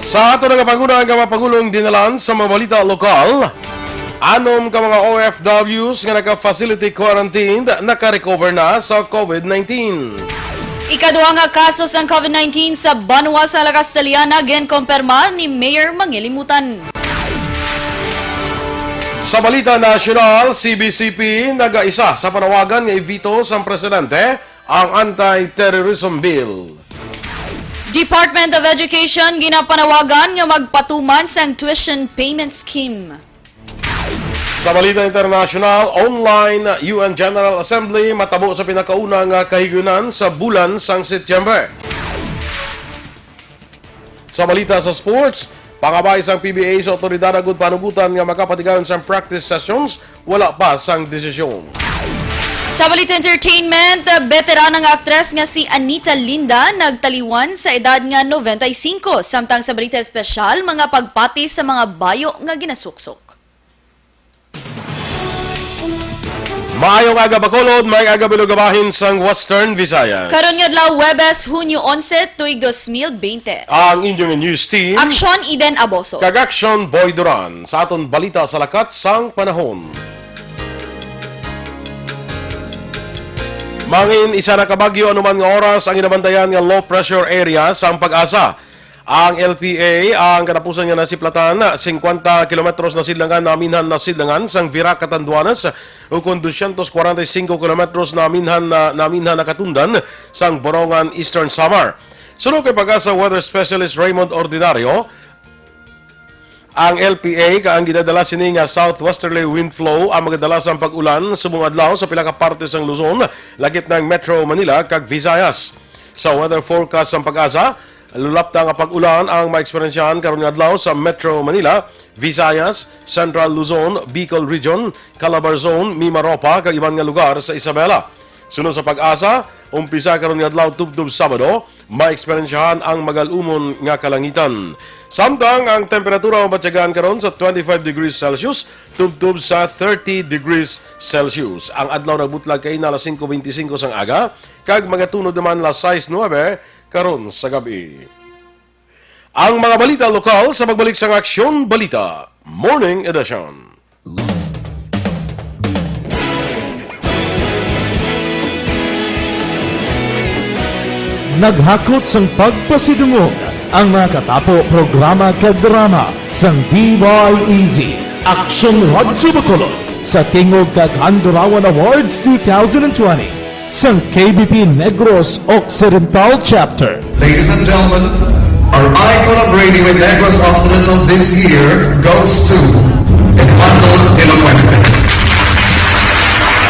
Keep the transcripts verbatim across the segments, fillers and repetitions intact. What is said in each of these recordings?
Sa ato nga panguna nga mga pangulong dinalan sa mga balita lokal, anom ka mga O F Ws nga naka-facility quarantined naka-recover na sa COVID nineteen. Ikaduha nga kaso sang COVID nineteen sa banwa sa La Castellana ginkompirma ni Mayor Mangilimutan. Sa balita nasyonal, C B C P nagaisa sa panawagan nga i-veto sang presidente ang Anti-Terrorism Bill. Department of Education ginapanawagan nga magpatuman sang tuition payment scheme. Sa balita internasyonal, online U N General Assembly matabo sa pinakauna nga kahigayunan sa bulan sang Setyembre. Sa balita sa sports, pangabay sang P B A sa awtoridad agud panugutan nga makapatigayon sang practice sessions, wala pa sang desisyon. Sa balita entertainment, veteranang aktres nga si Anita Linda nagtaliwan sa edad nga noventa y cinco, samtang sa balita espesyal, mga pagpati sa mga bayo nga ginasuksok. Maayong aga, Bacolod, maayong aga, Bilog Abahin sang Western Visayas. Karon nga adlaw, Huwebes, Hunyo onse, tuig dos mil bente. Ang inyong news team, Aksyon, Eden Aboso. Kag Aksyon, Boy Duran. Sa aton balita sa lakat sang panahon. Mangin isa na ka bagyo anuman nga oras ang ginabantayan nga low pressure area sang PAGASA. Ang L P A, ang katapusan nga nasiplatan, singkwenta kilometros na sidlangan, naminhan na sidlangan sang Virac, Catanduanes, ukon dosyentos kwarenta y singko kilometros naminhan na, naminhan na katundan sang Borongan, Eastern Samar. Suno kay PAGASA Weather Specialist Raymond Ordinario, ang L P A ka ang gidadala sini nga southwesterly wind flow ang magadala sang pag-ulan subong adlaw sa pila ka parte sang Luzon, lakip na ang Metro Manila kag Visayas. Sa weather forecast sang PAGASA, lulapta nga pag-ulan ang maeksperiensyahan karon nga adlaw sa Metro Manila, Visayas, Central Luzon, Bicol Region, Calabarzon, Mimaropa, kag iban nga lugar sa Isabela. Suno sa PAGASA, umpisa karon nga adlaw tubtob Sabado, maeksperiensyahan ang magal-umon nga kalangitan. Samtang ang temperatura mabatyagan karon sa twenty-five degrees Celsius tubtob sa thirty degrees Celsius. Ang adlaw nagbutlag kaina alas singko beintisinko sang aga, kag magatunod naman alas sais nuebe karon sa gab-i. Ang mga balita lokal sa pagbalik sang Aksyon Balita Morning Edition. Naghakot sang pagpasidungog ang mga katapo programa kag drama sang D Y E Z Aksyon Radyo Bacolod sa tingog kag Handurawan Awards two thousand twenty sang K B P Negros Occidental Chapter. Ladies and gentlemen, our icon of radio in Negros Occidental this year goes to Eduardo de la Fuente.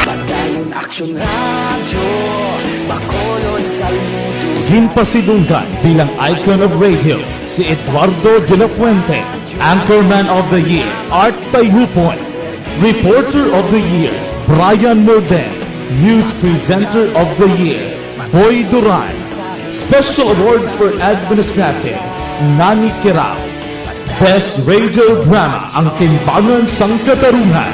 Padayon Aksyon Radyo Bacolod, saludo. Ginpasidunggan bilang icon of radio si Eduardo de la Fuente, Anchorman of the Year, Art Tayupon, Reporter of the Year, Brian Morden, News Presenter of the Year, Boy Duran, Special Awards for Administrative, Nani Kirao, Best Radio Drama, Ang Timbangan sang Katarungan,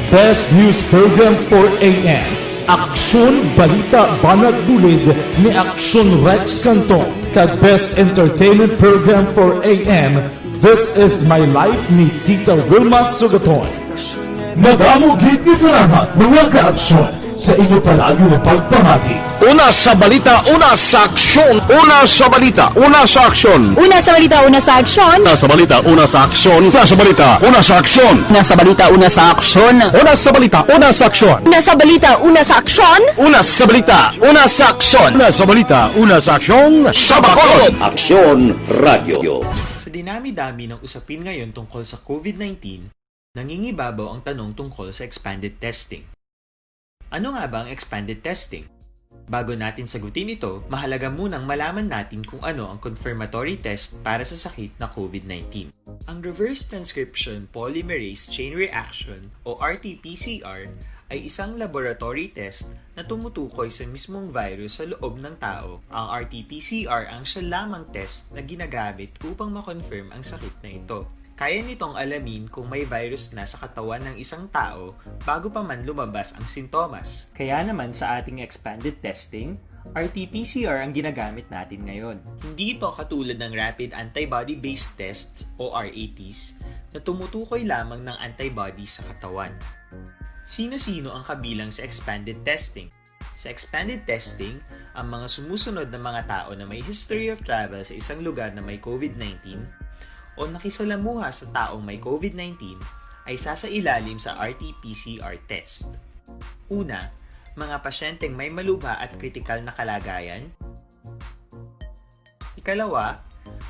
Best News Program for A M, Aksyon Balita Banat Bulid ni Aksyon Rex Canton, kag Best Entertainment Program for A M, This Is My Life ni Tita Wilma Sugaton. Madamo gid nga salamat, mga kaaksyon, sa inyo palagi nga pagpamati. Una sa balita, una sa aksyon. Una sa balita, una sa aksyon. Una sa balita, una sa aksyon. Una sa balita, una sa aksyon. Una sa balita, una sa aksyon. Una sa balita, una sa aksyon. Una sa balita, una sa aksyon. Una sa balita, una sa aksyon. Una sa balita, una sa aksyon. Una sa balita, una sa aksyon. Sa Bacolod. Aksyon Radio. Sa dinami-dami ng usapin ngayon tungkol sa COVID nineteen, nangingibabaw ang tanong tungkol sa expanded testing. Ano nga ba ang expanded testing? Bago natin sagutin ito, mahalaga munang malaman natin kung ano ang confirmatory test para sa sakit na COVID nineteen. Ang reverse transcription polymerase chain reaction o R T P C R ay isang laboratory test na tumutukoy sa mismong virus sa loob ng tao. Ang R T P C R ang siya lamang test na ginagamit upang ma-confirm ang sakit na ito. Kaya nitong alamin kung may virus na sa katawan ng isang tao bago pa man lumabas ang sintomas. Kaya naman sa ating expanded testing, R T P C R ang ginagamit natin ngayon. Hindi ito katulad ng rapid antibody-based tests o R A Ts na tumutukoy lamang ng antibody sa katawan. Sino-sino ang kabilang sa expanded testing? Sa expanded testing, ang mga sumusunod na mga tao na may history of travel sa isang lugar na may COVID nineteen o nakisalamuha sa taong may COVID nineteen ay sasailalim sa R T P C R test. Una, mga pasyenteng may malubha at kritikal na kalagayan. Ikalawa,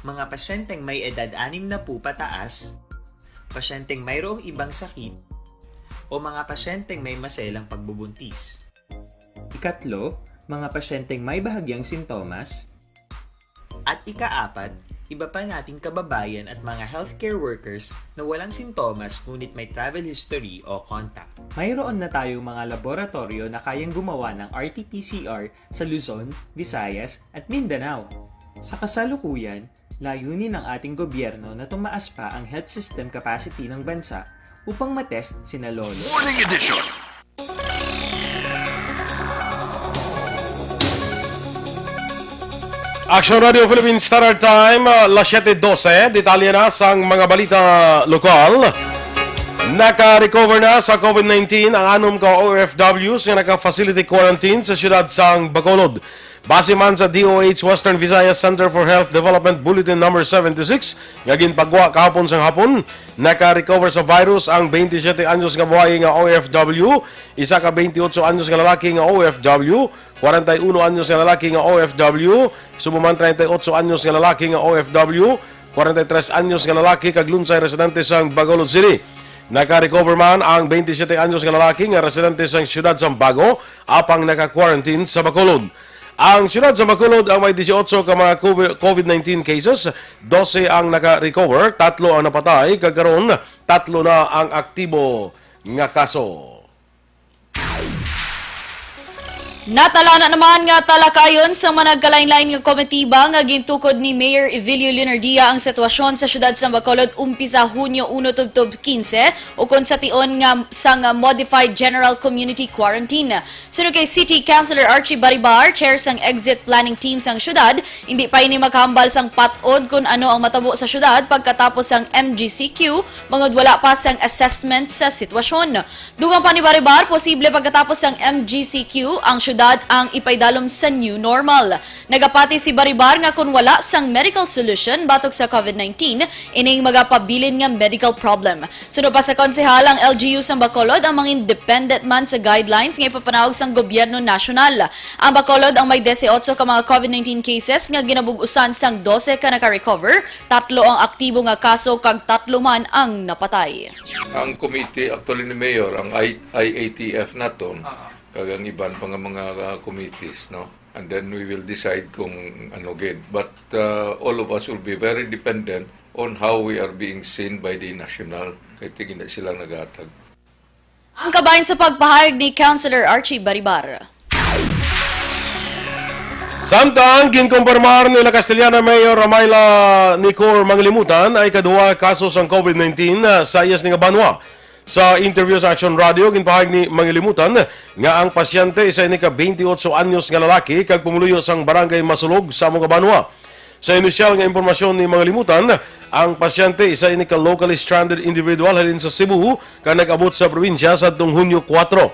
mga pasyenteng may edad anim na po pataas, pasyenteng mayroong ibang sakit, o mga pasyenteng may maselang pagbubuntis. Ikatlo, mga pasyenteng may bahagyang sintomas. At ikaapat, iba pa nating kababayan at mga healthcare workers na walang sintomas ngunit may travel history o contact. Mayroon na tayong mga laboratoryo na kayang gumawa ng R T P C R sa Luzon, Visayas, at Mindanao. Sa kasalukuyan, layunin ng ating gobyerno na tumaas pa ang health system capacity ng bansa upang matest sina lolo. Morning Edition. Action Radio Philippine Standard Time, ah, las siete doce. Detalye na sang mga balita lokal. Naka-recover na sa COVID nineteen ang anom ka O F Ws nga naka-facility quarantine sa siyudad sang Bacolod. Base man sa D O H Western Visayas Center for Health Development Bulletin Number seventy-six nga ginpagwa kahapon sang hapon, naka-recover sa virus ang twenty-seven anyos nga babayi nga O F W, isa ka twenty-eight anyos nga lalaki nga O F W, forty-one anyos nga lalaki nga O F W, subong man treinta y ocho anyos nga lalaki nga O F W, forty-three anyos nga lalaki kag lunsay residente sang Bacolod City. Naka-recover man ang twenty-seven anyos nga lalaki nga residente sang siyudad sang Bago, apang naka-quarantine sa Bacolod. Ang siyudad sa Bacolod ang may dieciocho ka mga COVID nineteen cases, doce ang naka-recover, tatlo ang napatay, kag karon tatlo na ang aktibo nga kaso. Natala na naman nga talakayon sa managkalain-lain nga komitiba nga gintukod ni Mayor Evilio Leonardia ang sitwasyon sa siyudad sa Bacolod umpisa Hunyo uno tubtob quince, ukon sa tion nga sang Modified General Community Quarantine. Suno kay City Councilor Archie Baribar, chair sang exit planning team sang siyudad, hindi pa ini makahambal sang patod kon ano ang matabo sa siyudad pagkatapos sang M G C Q, bangod wala pa sang assessment sa sitwasyon. Dugang pa ni Baribar, posible pagkatapos sang M G C Q ang siyudad ang ipaidalom sa new normal. Nagapati si Baribar nga kon wala sang medical solution batok sa COVID nineteen, ining magapabilin nga medical problem. Suno pa sa konsehal, ang L G U sang Bacolod ang mangin dependent man sa guidelines nga ipapanaog sang gobyerno nasyonal. Ang Bacolod ang may dieciocho ka mga COVID nineteen cases nga ginabug-usan sang doce ka naka-recover, tatlo ang aktibo nga kaso kag tatlo man ang napatay. Ang committee, actually, ni Mayor, ang I-, I A T F naton, kag ang iban pa nga mga, ah, committees, no? And then we will decide kung ano gid. But, uh, all of us will be very dependent on how we are being seen by the national. Kay tingin na sila naghatag. Ang kabahin sa pagpahayag ni Councilor Archie Baribar. Samtang ginkumpirmar ni La Castellana Mayor Ramaila Nicor Manglimutan ay kaduha kaso sang COVID nineteen, ah, sa iya sini nga banwa. Sa interview sa Action Radio, ginpahayag ni Manglimutan nga ang pasyente isa ini ka twenty-eight anyos nga lalaki kag pumuluyo sang Barangay Masulog sa amo nga banwa. Sa inisyal nga impormasyon ni Manglimutan, ang pasyente isa ini ka locally stranded individual halin sa Cebu kag nag-abot sa probinsya sadtong Hunyo kuwatro.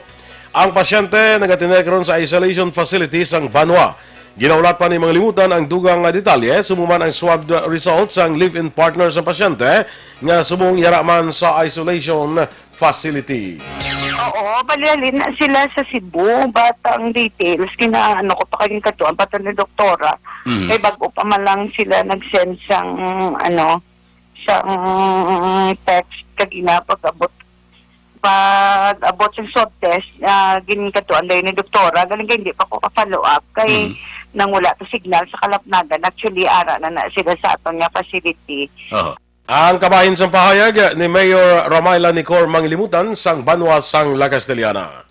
Ang pasyente nagatinuod karon sa isolation facility sang banwa. Ginahulat pa ni Manglimutan ang dugang nga detalye, subong man ang swab result sang live-in partner sang pasyente nga subong yara man sa isolation facility. Oo, bali halin na sila sa Cebu, but ang details, kina-, ano ko pa kay kadtuan pa to ni doktora. Mm. Kay bag-o pa man lang sila nag-send sang, ano, sang text kagina pag-abot, pag-abot sa swab test, ah, ginkadtuan dayon ni doktora, galing kay hindi pa ko ka-follow up, kay Mm. nang wala to signal sa Kalapnagan. Actually, ara na na sila sa aton nga facility. Aha. Ang kabahin sang pahayag ni Mayor Ramaila Nicor Manglimutan sang banwa sang La Castellana.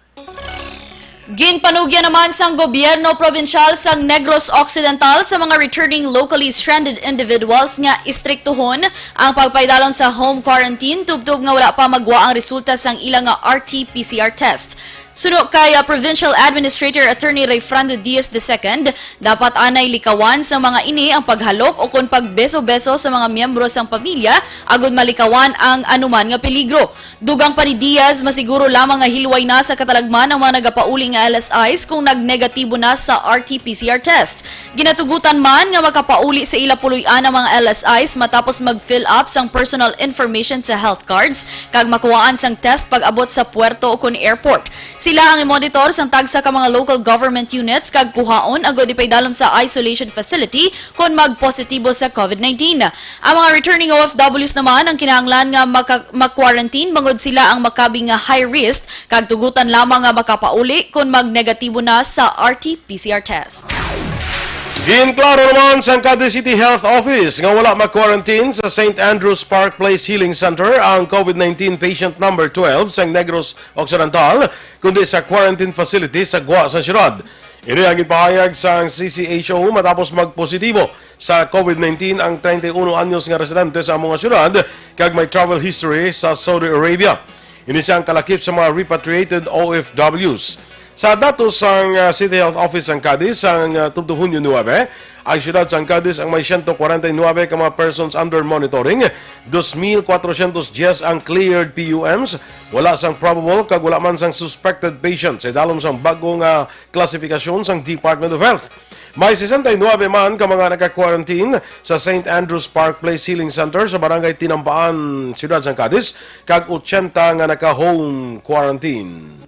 Ginpanugyan naman sang gobyerno probinsyal sang Negros Occidental sa mga returning locally stranded individuals nga istriktuhon ang pagpaidalom sa home quarantine tubtob nga wala pa magwa ang resulta sang ila nga R T P C R test. Suno kay, ah, Provincial Administrator Attorney Rayfrando Diaz the second, dapat anay likawan sa mga ini ang paghalok o kon pagbeso-beso sa mga miyembro sang pamilya agud malikawan ang anuman nga peligro. Dugang pa ni Diaz, masiguro lamang nga hilway na sa katalagman ang mga nagapauli nga L S Is kung nagnegatibo na sa R T P C R test. Ginatugutan man nga makapauli sa ila puloy-an ang mga L S Is matapos mag-fill up sang personal information sa health cards kag makuhaan sang test pag-abot sa puerto ukon airport. Sila ang i-monitor sang tagsa ka mga local government units kag kuhaon agud ipaidalom sa isolation facility kon magpositibo sa COVID nineteen. Ang mga returning O F Ws naman ang kinahanglan nga maka-, ma-quarantine bangod sila ang makabi nga high risk kag tugutan lamang nga makapauli kon magnegatibo na sa R T P C R test. Ginklaro naman sang Cadiz City Health Office nga wala ma-quarantine sa Saint Andrew's Park Place Healing Center ang COVID nineteen patient number twelve sang Negros Occidental, kundi sa quarantine facility sa gwa sa siyudad. Ini ang ginpahayag sang C C H O matapos magpositibo sa COVID nineteen ang treinta y uno anyos nga residente sa amo nga siyudad kag may travel history sa Saudi Arabia. Ini sia ang kalakip sa mga repatriated O F Ws. Sa datos sang, ah, City Health Office sang Cadiz, sang, ah, tubtob Hunyo nuebe, ang siyudad sang Cadiz ang may siyento kwarenta y nuebe ka mga persons under monitoring, dos mil kwatrosyentos dyes ang cleared P U Ms, wala sang probable kag wala man sang suspected patients sa idalom sang bag-o nga klasifikasyon sang Department of Health. May sesenta y nuebe man ka mga naka-quarantine sa Saint Andrew's Park Place Healing Center sa Barangay Tinampaan, Siyudad sang Cadiz, kag ochenta nga naka-home quarantine.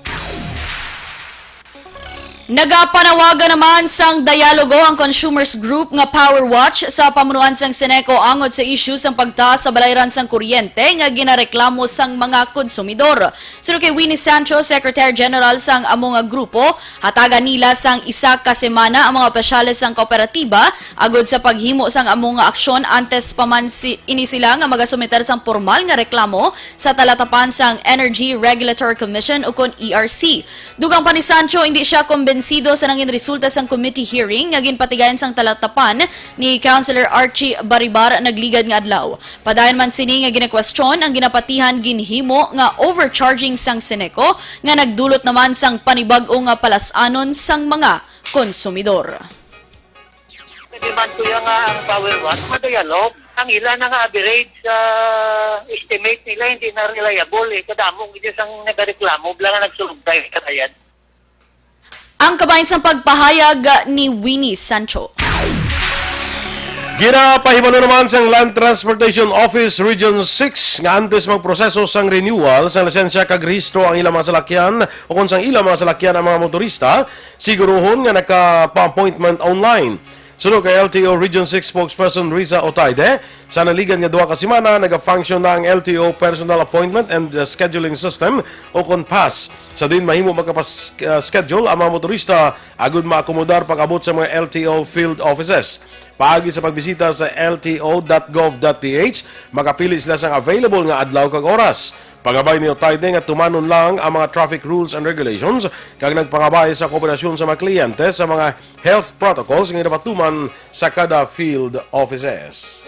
Nagapanawagan naman sang dialogo ang consumers group nga Power Watch sa pamunuan sang Ceneco angot sa isyu sang pagtaas sa balayran sang kuryente nga ginareklamo sang mga konsumidor. Suno kay Winnie Sancho, Secretary General sang amo nga grupo, hatagan nila sang isa ka semana ang mga opisyales sang kooperatiba agud sa paghimo sang amo nga aksyon antes pa man si, ini sila nga magasumiter sang pormal nga reklamo sa talatapan sang Energy Regulatory Commission ukon E R C. Dugang pa ni Sancho, hindi siya kumbensido sa nangin resulta sang committee hearing nga ginpatigayan sang talatapan ni Councilor Archie Baribar nagligad nga adlaw. Padayon man sini nga ginakwestiyon ang ginapatihan ginhimo nga overcharging sang Ceneco nga nagdulot naman sang panibag-o nga palas-anon sang mga konsumidor. Demand ko yan nga ang Power Watch, ma-dialogue. Ang ila na nga average, ah, estimate nila hindi na reliable eh. Kadamo gid sang nagareklamo, bala nga nagsulugtay sa dayan. Ang kabahin sang pagpahayag ni Winnie Sancho. Ginapahibalo naman sang Land Transportation Office Region six nga antes magproseso sang renewal sang lisensya kag rehistro ang ilang mga salakyan o kung sang ilang mga salakyan ang mga motorista, siguruhon nga naka-appointment online. Suno kay L T O Region six spokesperson Riza Otaide, sa naligan nga duha ka semana, naga-function na ang L T O Personal Appointment and, uh, Scheduling System o kon PASS. Sa diin mahimo makapas-, uh, schedule ang mga motorista agud maakomodar pag-abot sa mga L T O field offices. Paagi sa pagbisita sa L T O dot gov dot P H, makapili sila sang available nga adlaw kag oras. Pangabay ni Otaide nga tumanon lang ang mga traffic rules and regulations kag nagpangabay sa kooperasyon sa mga kliyente sa mga health protocols nga ginapatuman sa kada field offices.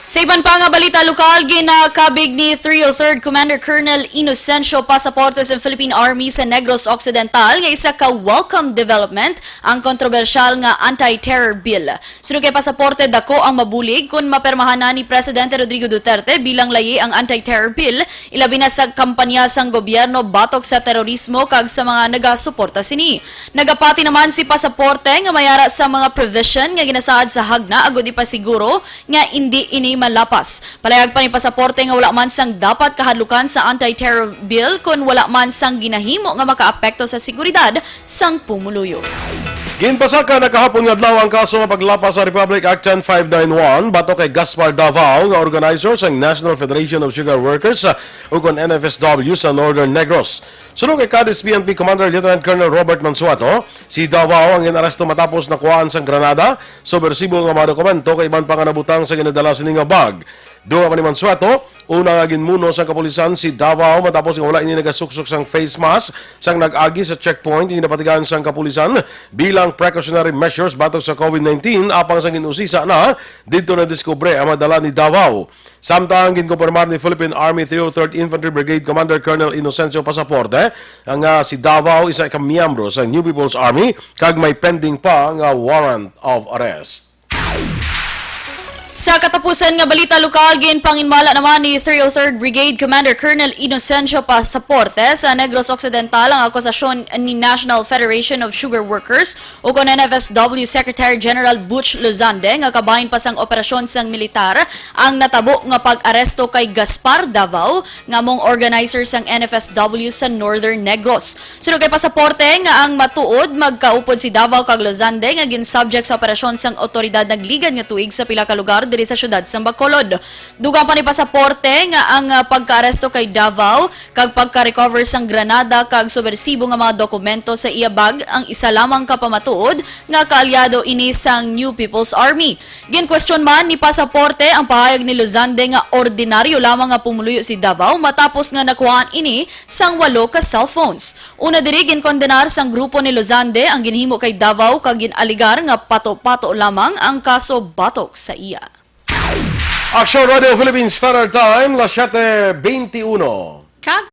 Sa iban pa nga balita lokal, ginakabig ni three oh third Commander Colonel Inocencio Pasaporte sa Philippine Army sa Negros Occidental nga isa ka welcome development ang kontrobersyal nga anti-terror bill. Suno kay Pasaporte, dako ang mabulig kon mapermahan na ni Presidente Rodrigo Duterte bilang layi ang anti-terror bill, ilabi na sa kampanya sang gobyerno batok sa terorismo kag sa mga nagasuporta sini. Nagapati naman si Pasaporte nga may ara sa mga provision nga ginasaad sa hagna agud ipasiguro nga indi ini malapas. Palayag pa ni Pasaporte nga wala man sang dapat kahadlukan sa anti-terror bill kon wala man sang ginahimo nga makaapekto sa seguridad sang pumuluyo. Ginpasaka na kahapon nga adlaw ang kaso nga paglapas sa Republic Act ten five nine one batok kay Gaspar Davao nga organizer sang National Federation of Sugar Workers, uh, ukon N F S W sa Northern Negros. Suno kay Cadiz P N P Commander Lieutenant Colonel Robert Mansuato, si Davao ang ginaresto matapos nakuhaan sang granada, subwersibo nga mga dokumento kag iban pa nga nabutang sa ginadala sini nga bag. Duha pa ni Mansueto, una nga ginmuno sang kapulisan si Davao matapos nga wala ini nagasuksok sang face mask sang nag-agi sa checkpoint nga ginapatigayon sang kapulisan bilang precautionary measures batok sa COVID nineteen, apang sa gin-usisa na didto nadiskubre ang mga dala ni Davao. Samtang ginkumpirmar ni Philippine Army three oh third Infantry Brigade Commander Colonel Inocencio Pasaporte nga si Davao isa ka miyembro sa New People's Army kag may pending pa nga warrant of arrest. Sa katapusan nga balita lokal, ginpanginmala naman ni three oh third Brigade Commander Colonel Inocencio Pasaporte sa Negros Occidental ang akusasyon ni National Federation of Sugar Workers o kon N F S W Secretary General Butch Lozande nga kabahin pa sang operasyon sang militar ang natabo nga pag-aresto kay Gaspar Davao nga amo ang organizer sang N F S W sa Northern Negros. Suno kay Pasaporte nga ang matuod, magkaupod si Davao kag Lozande nga gin-subject sa operasyon sang awtoridad nagligad nga tuig sa pila ka lugar diri sa siyudad sang Bacolod. Dugang pa ni Pasaporte nga ang, ah, pagkaaresto kay Davao kag pagka-recover sang granada kag subwersibo nga mga dokumento sa iya bag ang isa lamang ka pamatuod nga kaalyado ini sang New People's Army. Ginkwestiyon man ni Pasaporte ang pahayag ni Lozande nga ordinaryo lamang nga pumuluyo si Davao matapos nga nakuhaan ini sang walo ka cellphones. Una diri, ginkondenar sang grupo ni Lozande ang ginhimo kay Davao kag gin-alegar nga pato-pato lamang ang kaso batok sa iya. Action Radio Philippines Standard Time, las siete veintiuno. Kag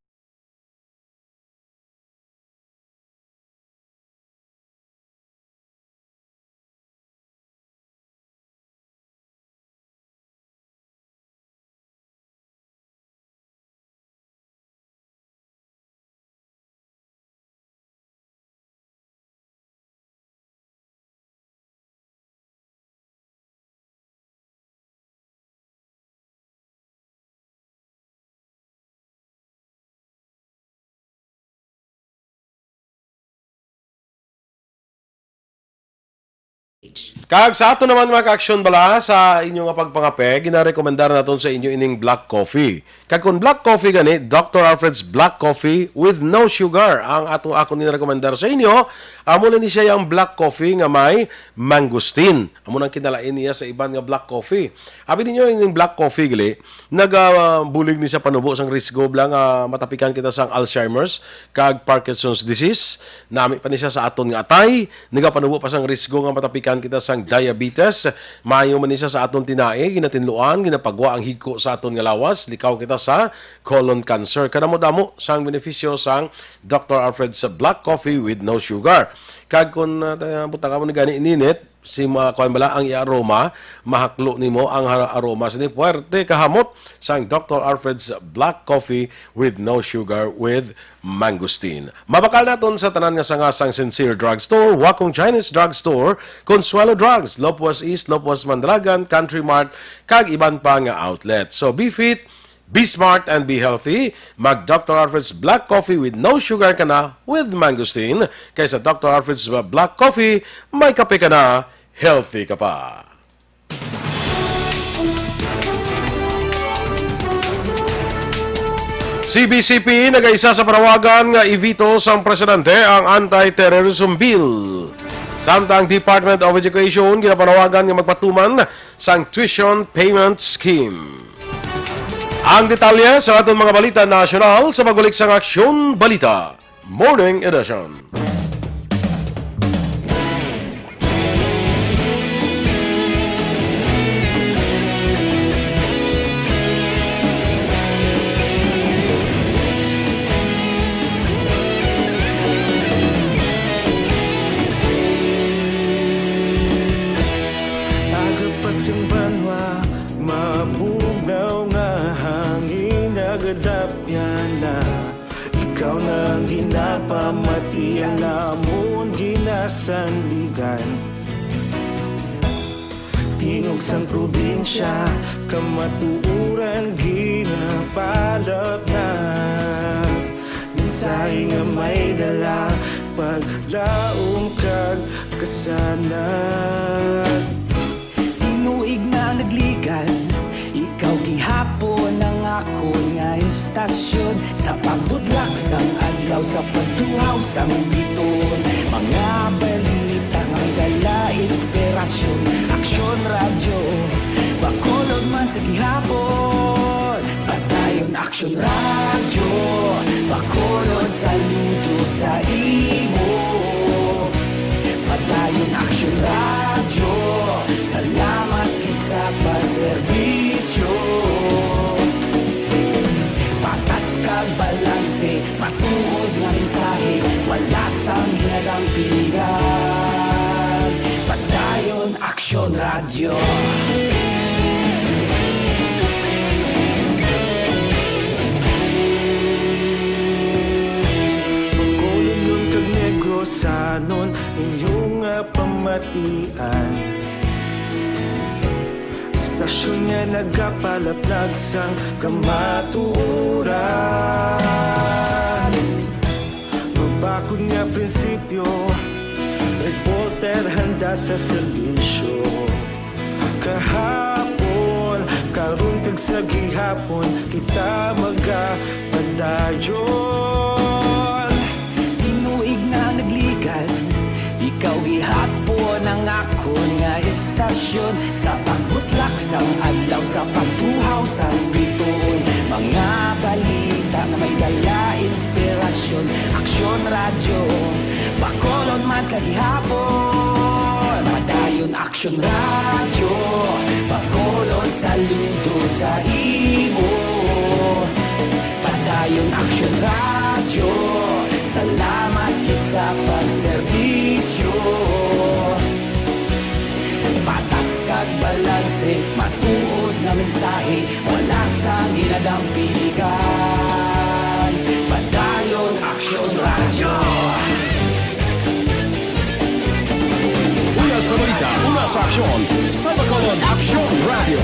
Kag sa ato naman, mga ka-aksyon, bala sa inyo nga pagpangape, ginarekomendar naton sa inyo ining black coffee. Kag kung black coffee gani, Doctor Alfred's Black Coffee with no sugar ang ato, akon ginarekomendar sa inyo. Amo lang ni siya ang black coffee nga may mangosteen. Amo nang kinalain niya sa iban nga black coffee. Abi ninyo, ining black coffee gali, nagabulig ni sa panubo sang risgo bala nga matapikan kita sang Alzheimer's kag Parkinson's disease. Nami pa ni siya sa aton nga atay, nagapanubo pa sang risgo nga matapikan kita sang diabetes. Maayo man ni siya sa aton tinai, ginatinluan, ginapagwa ang higko sa aton nga lawas, likaw kita sa colon cancer. Kadamo-damo sang benepisyo sang Doctor Alfred's Black Coffee with no sugar. Kag kung, ah, ta-, butang mo ni gani ininit, si ma-, kuwan bala ang iya aroma, mahaklo nimo ang har-, aroma sini puwerte kahamot sang Doctor Alfred's Black Coffee with no sugar with mangosteen. Mabakal naton sa tanan nga sanga sang Sincere Drugstore, Wakong Chinese Drugstore, Consuelo Drugs, Lopez East, Lopez Mandalagan, Country Mart, kag iban pa nga outlet. So, be fit, be smart, and be healthy. Mag Doctor Alfred's Black Coffee with no sugar ka na with mangosteen. Kay sa Doctor Alfred's Black Coffee, may kape ka na, healthy ka pa. C B C P nagaisa sa panawagan nga i-veto sang presidente ang Anti-Terrorism Bill. Samtang Department of Education ginapanawagan nga magpatuman sang tuition payment scheme. Ang detalye sa aton mga balita nasyonal sa pagbalik sang Aksyon Balita Morning Edition. Aga pa sing banwa, mabugnaw nga hangin, nagadapyan na. Ikaw na ang ginapamati, ang amon ginasandigan. Tingog sang probinsya, kamatuoran ginapalapnag. Mensahe nga may dala, paglaom kag kasanag. Tinuig na nagligad, ikaw gihapon ang akon nga istasyon. Sa pagbutlak sang adlaw, sa pagtuhaw sang biton, mga balita nga dala inspirasyon. Aksyon Radyo, Bacolod man sa gihapon. Aksyon Radyo, Bacolod, saludo sa imo. Padayon Aksyon Radyo, salamat gid sa pagserbisyo. Patas kag balanse, matuod nga mensahe, wala sang ginadampigan. Padayon Aksyon Radyo. Bacolodnon kag Negrosanon, inyo nga pamatian. Istasyon nga nagapalaplag sang kamatuoran. Mabakod nga prinsipyo, reporter handa sa serbisyo. Kahapon, karon kag sa gihapon, kita magapadayon. Tinuig na nagligad, ikaw gihapon ang akon nga istasyon. Sa pagbutlak sang adlaw, sa pagtuhaw sang bituon, mga balita nga may dala inspirasyon. Aksyon Radyo, Bacolod man sa gihapon. Padayon Aksyon Radyo, Bacolod, saludo sa imo. Padayon Aksyon Radyo, salamat gid sa pagserbisyo. Patas kag balanse, matuod nga mensahe, wala sang ginadampigan. Padayon Aksyon Radyo. Una sa balita, una sa aksyon, sa Bacolod Aksyon Radyo.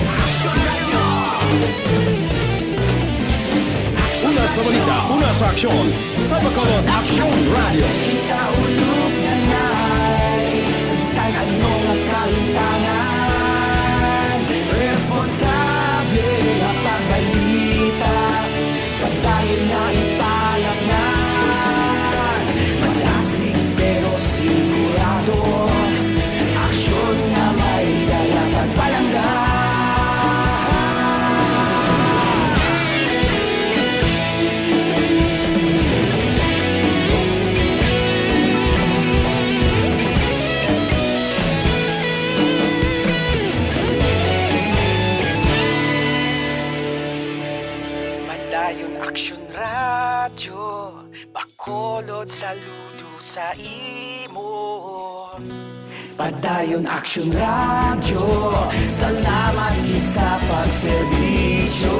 Una sa balita, una sa aksyon, sa Bacolod Aksyon Radyo. Kita ulog na nay, sa bisan ano nga kalintangan, responsable nga pagbalita. Padayon nga ipalaknag, malasig pero sigurado, aksyon nga may dala kag palangga. Padayon Aksyon Radyo, Bacolod, saludo sa imo. Padayon Aksyon Radyo, salamat gid sa pagserbisyo.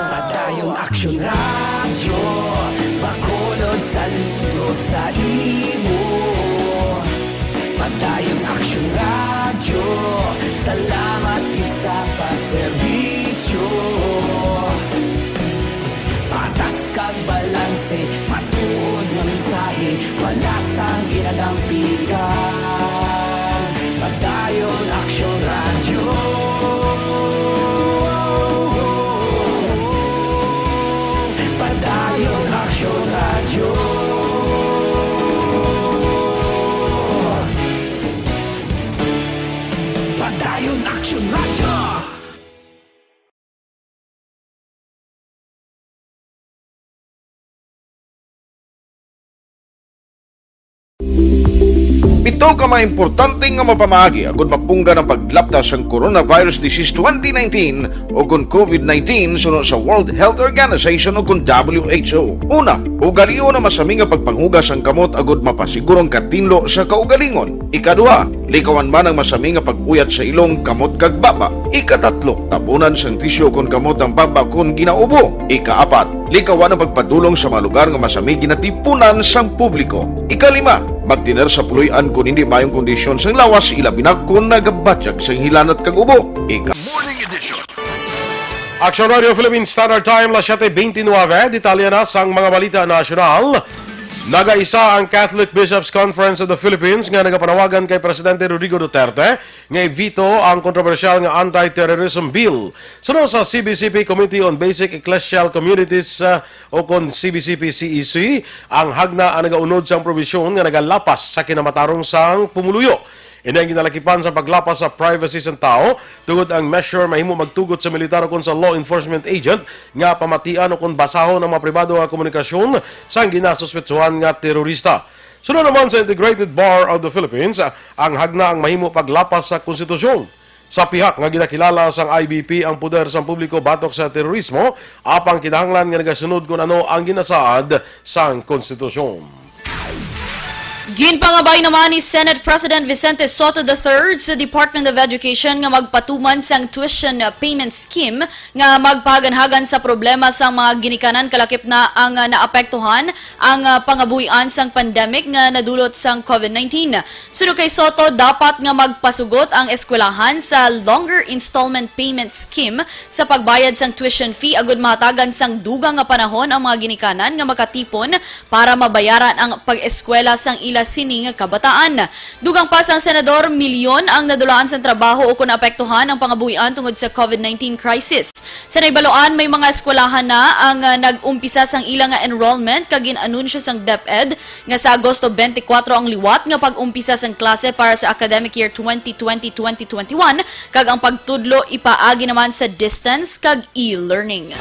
Padayon Aksyon Radyo, Bacolod, saludo sa imo. Padayon Aksyon Radyo, salamat gid sa pagserbisyo. Patas kag balanse, matuod nga mensahe, wala sang ginadampigan. Padayon Aksyon Radyo. Padayon Aksyon Radyo. Padayon Aksyon Radyo. Pito ka mga importante nga mapamaagi agud mapunggan ang paglapta sang coronavirus disease twenty nineteen o kon COVID nineteen suno sa World Health Organization o kon W H O. Una, ugalion ang masami nga pagpanghugas ang kamot agud mapasiguro ang katinlo sa kaugalingon. Ikaduha, likawan man ang masami nga pag-uyat sa ilong, kamot, kag baba. Ikatatlo, tabunan sang tisyu kon kamot ang baba kon ginaubo. Ikaapat, likawan ang pagpadulong sa mga lugar nga masami ginatipunan sang publiko. Ikalima, magtener sa puloy-an kon hindi maayong kondisyon sang lawas, ilabi na kon nagabatyag sang hilanat kag ubo. Ika- Morning edition. Action Radio Philippine Standard Time, las siete veintinueve. Detalye na sang mga balita nasyonal. Nagaisa ang Catholic Bishops' Conference of the Philippines nga nagapanawagan kay Presidente Rodrigo Duterte nga i-veto ang kontrobersyal nga Anti-Terrorism Bill. Suno sa C B C P Committee on Basic Ecclesial Communities, uh, o kon C B C P C E C, ang hagna ang nagaunod sang probisyon nga nagalapas sa kinamatarong sang pumuluyo. Ini ang ginalakipan sa paglapas sa privacy sang tawo, tungod ang measure mahimo magtugot sa militar ukon sa law enforcement agent nga pamatian ukon basahon ang mga pribado nga komunikasyon sang ginasuspetsuhan nga terorista. Sunod naman sa Integrated Bar of the Philippines, ang hagna ang mahimo paglapas sa konstitusyon. Sa pihak nga ginakilala sang I B P ang poder sang publiko batok sa terorismo, apang kinahanglan nga nagasunod kon ano ang ginasaad sang konstitusyon. Ginpangabay naman ni Senate President Vicente Sotto the third sa Department of Education nga magpatuman sang tuition payment scheme nga magpahaganhagan sa problema sang mga ginikanan kalakip na ang naapektuhan ang pangabuhian sang pandemic nga nadulot sang COVID nineteen. Suno kay Sotto, dapat nga magpasugot ang eskwelahan sa longer installment payment scheme sa pagbayad sang tuition fee agud mahatagan sang dugang nga panahon ang mga ginikanan nga makatipon para mabayaran ang pag-eskwela sang ila sini nga kabataan. Dugang pa sang Senador, milyon ang nadulaan sang trabaho ukon naapektuhan ang pangabuhian tungod sa COVID nineteen crisis. Sa naibaluan, may mga eskwelahan na ang ah, nag-umpisa sang ila nga enrollment kag gin-anunsyo sang DepEd nga sa Agosto twenty-four ang liwat nga pag-umpisa sang klase para sa academic year twenty twenty, twenty twenty-one, kag ang pagtudlo ipaagi naman sa distance kag e-learning.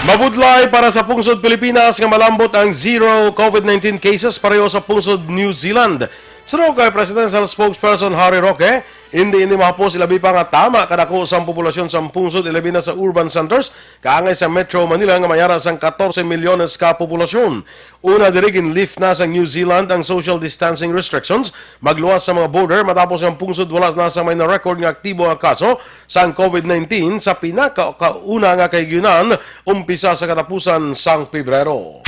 Mabudlay para sa pungsod Pilipinas nga malambot ang zero COVID nineteen cases pareho sa pungsod New Zealand. Suno kay Presidential Spokesperson Harry Roque, hindi ini mahapos ilabi pa nga tama kadako sang populasyon sang pungsod, ilabi na sa urban centers, kaangay sa Metro Manila nga may ara sang katorse milyones ka populasyon. Una diri, ginlift na sa New Zealand ang social distancing restrictions magluwas sa mga border matapos ang pungsod wala na sa may na-record nga aktibo nga kaso sang COVID nineteen sa pinaka-, kauna nga kahigayunan umpisa sa katapusan sang Pebrero.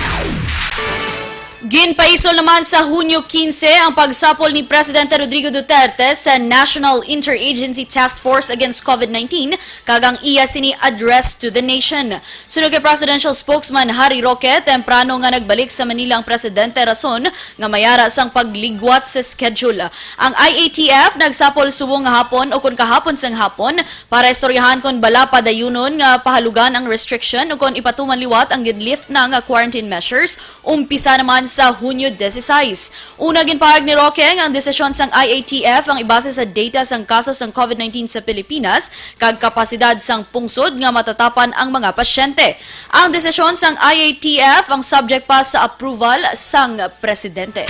Ginpaisol naman sa Hunyo quince ang pagsapol ni Presidente Rodrigo Duterte sa National Interagency Task Force Against COVID nineteen kag ang iya sini Address to the Nation. Suno kay Presidential Spokesman Harry Roque, temprano nga nagbalik sa Manila ang presidente rason nga may ara sang pagligwat sa schedule. Ang I A T F nagsapol subong nga hapon ukon kahapon sang hapon para istoryahan kon bala padayunon nga pahalugan ang restriction ukon ipatuman liwat ang ginlift na nga quarantine measures umpisa naman sa Hunyo dieciséis. Una, ginpahayag ni Roque nga ang desisyon sang I A T F ang ibase sa data sang kaso sang COVID nineteen sa Pilipinas kag kapasidad sang pungsod nga matatapan ang mga pasyente. Ang desisyon sang I A T F ang subject pa sa approval sang presidente.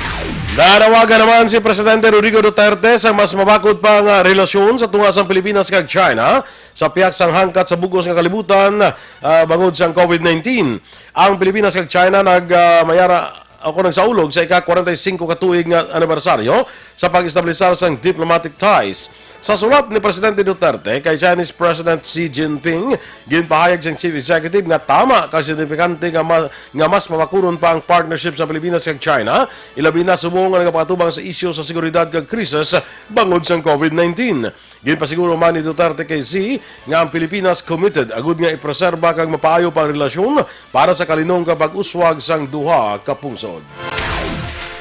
Nanawagan naman si Presidente Rodrigo Duterte sa mas mabakod pa nga relasyon sa tunga sang Pilipinas kag China sa pihak sang hangkat sa bug-os nga kalibutan, ah, bangod sang COVID nineteen. Ang Pilipinas kag China nag, ah, mayara o kung nagsaulog sa ika-kwarenta y singko ka tuig nga anibersaryo sa pag-establisar sang diplomatic ties. Sa sulat ni Presidente Duterte kay Chinese President Xi Jinping, ginpahayag sang Chief Executive nga tama kag signifikante nga ma-, nga mas mabakuron pa ang partnership sa Pilipinas kag China, ilabi na subong nga nagapakatubang sa isyu sa seguridad kag krisis bangod sang COVID nineteen. Ginpasiguro man ni Duterte kay Xi nga ang Pilipinas committed agud nga ipreserba kag mapaayo pa ang relasyon para sa kalinong kag pag-uswag sang duha ka pungsod.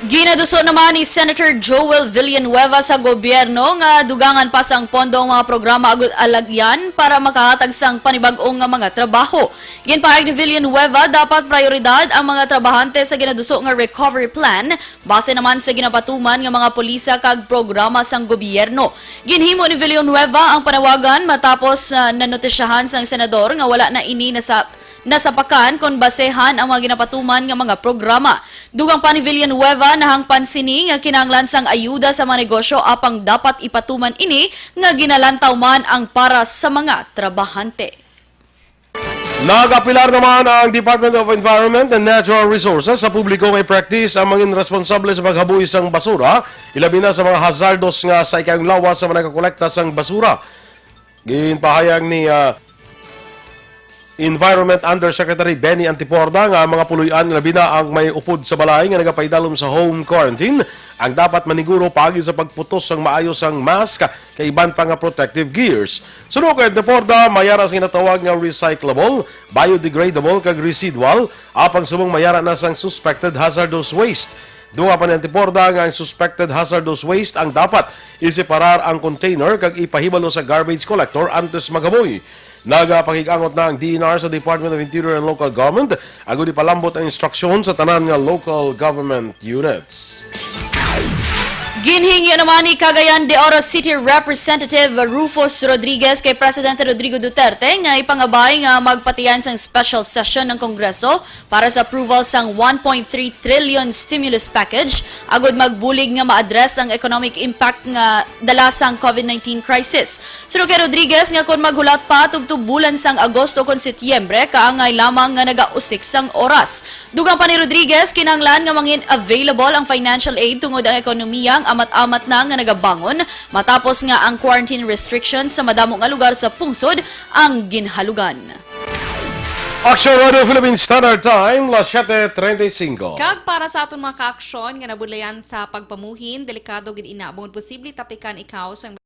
Ginaduso naman ni Senator Joel Villanueva sa gobyerno nga dugangan pa sang pondo ang mga programa agud alagyan para makahatag sang panibag-ong nga mga trabaho. Ginpahayag ni Villanueva, dapat prioridad ang mga trabahante sa ginaduso nga recovery plan base naman sa ginapatuman nga mga polisa kag programa sang gobyerno. Ginhimo ni Villanueva ang panawagan matapos, ah, nanotisyahan sang senador nga wala na ini nasa-, nasapakan kon basehan ang mga ginapatuman nga mga programa. Dugang pa ni Villanueva, nahangpan sini nga kinahanglan sang ayuda sa mga negosyo apang dapat ipatuman ini nga ginalantaw man ang para sa mga trabahante. Nagapilar naman ang Department of Environment and Natural Resources sa publiko nga i-practice ang mangin responsable sa paghaboy sang basura, ilabi na sa mga hazardos nga sa ikayong lawas sa mga nagakolekta sang basura. Ginpahayag ni, ah, Environment Undersecretary Benny Antiporda nga ang mga puloy-an, ilabi na ang may upod sa balay nga nagapaidalom sa home quarantine, ang dapat maniguro paagi sa pagputos sang maayo sang mask kag iban pa nga protective gears. Suno kay Antiporda, may ara sa ginatawag nga recyclable, biodegradable kag residual, apang subong may ara na sang suspected hazardous waste. Dugang pa ni Antiporda nga ang suspected hazardous waste ang dapat iseparar ang container kag ipahibalo sa garbage collector antes maghaboy. Nagapakig-angot na ang D E N R sa Department of Interior and Local Government agud ipalambot ang instruksyon sa tanan nga local government units. Ginhingyo naman ni Cagayan de Oro City Representative Rufus Rodriguez kay Presidente Rodrigo Duterte nga ipangabay nga magpatian sang special session ng Kongreso para sa approval sang one point three trillion stimulus package agud magbulig nga ma-address ang economic impact nga dala sang covid nineteen crisis. Suno kay Rodriguez nga kon maghulat pa tubtob bulan sang Agosto kon Setyembre, kaangay lamang nga nagausik sang oras. Dugang pa ni Rodriguez, kinahanglan nga mangin available ang financial aid tungod ang ekonomiya ang amat-amat na nga nagabangon matapos nga ang quarantine restrictions sa madamo nga lugar sa pungsod ang ginhalugan. Action Radio Philippine Standard Time, las siete treinta y cinco. Kag para sa aton mga kaaksyon nga nabudlayan sa pagpamuhin, delikado gid ina bangod posible tapikan ikaw sang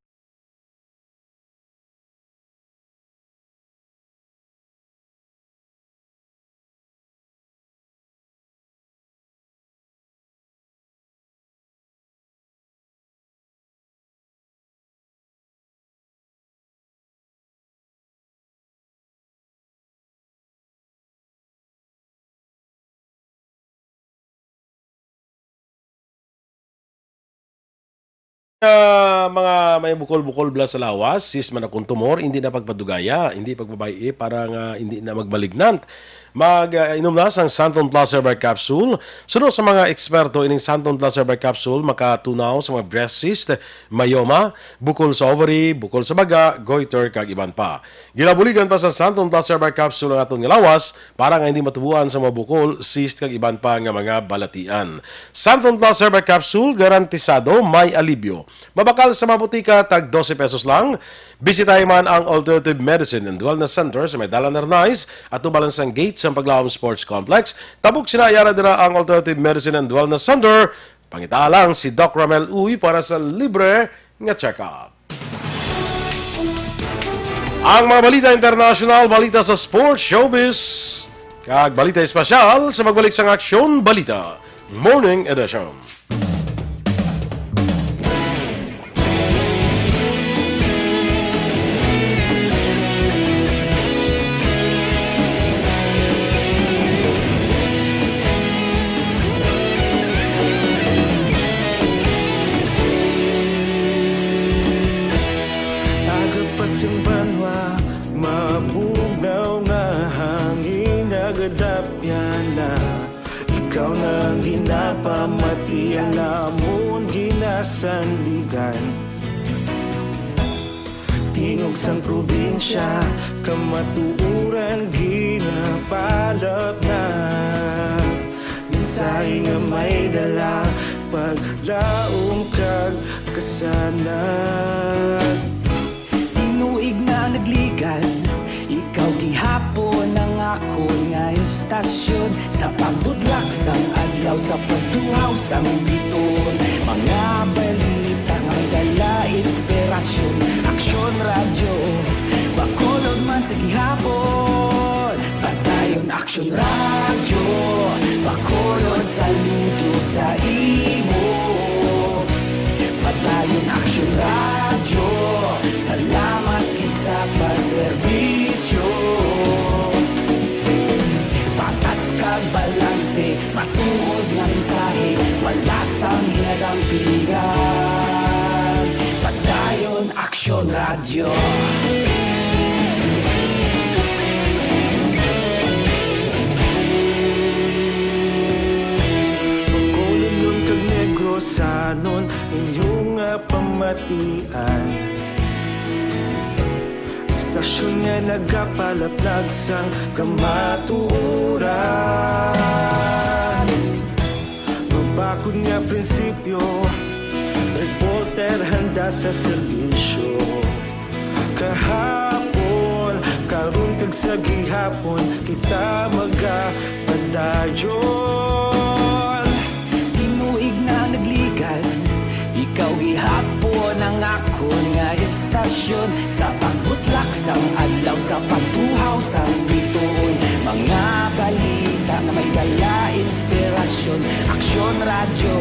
Ah, mga may bukol-bukol bala sa lawas, cyst man akong tumor, hindi na pagpadugaya, hindi pagbabayi para nga hindi na magmalignant. Mag, ah, inom na sang Santon Plus Herbal Capsule. Suno sa mga eksperto, ining Santon Plus Herbal Capsule makatunaw sa mga breast cyst, myoma, bukol sa ovary, bukol sa baga, goiter, kag iban pa. Ginabuligan pa sa Santon Plus Herbal Capsule ang aton nga lawas para nga hindi matubuan sa mga bukol, cyst, kag iban pa nga mga balatian. Santon Plus Herbal Capsule, garantisado may alibyo. Mabakal sa mga botika, tag dose pesos lang. Bisitahi man ang Alternative Medicine and Wellness Center sa may Dalan Arnaiz, atubang sang gate sang Paglaom Sports Complex. Tabok sina, yara dira ang Alternative Medicine and Wellness Center. Pangitaa lang si Doc Ramel Uy para sa libre nga check-up. Ang mga balita international, balita sa sports, showbiz, kag balita espesyal sa pagbalik sang Aksyon Balita Morning Edition. Aga pa sing banwa, mabugnaw nga hangin nagadapyan na. Ikaw na ang ginapamatian namon ginasandigan. Tingog sang probinsya, kamatuoran ginapalapnag. Mensahe nga may dala, paglaom kag kasanag. Tinuig na nagligan, ikaw gihapon ang akon nga estasyon. Sa pagbutlak sang adlaw, sa pagtuhaw sang biton, mga balita nga may dala inspirasyon. Aksyon Radyo Bacolod man sa gihapon. Padayon Aksyon Radyo Bacolod, saludo sa imo. Padayon Aksyon Radyo, salamat gid sa pagserbisyo. Patas kag balanse, matuod nga mensahe, wala sang ginadampigan. Padayon Aksyon Radyo. Bacolodnon kag Negrosanon, inyo nga pamatian. Estasyon nga nagapalaplag sang kamatuoran. Mabakod nga prinsipyo, reporter handa sa serbisyo. Kahapon, karon kag sa gihapon, kita magapadayon. Tinuig na nagligan, ikaw gihapon ang akon nga estasyon. Sa pagbutlak sang adlaw, sa pagtuhaw sang bituon, mga balita nga may dala inspirasyon. Aksyon Radyo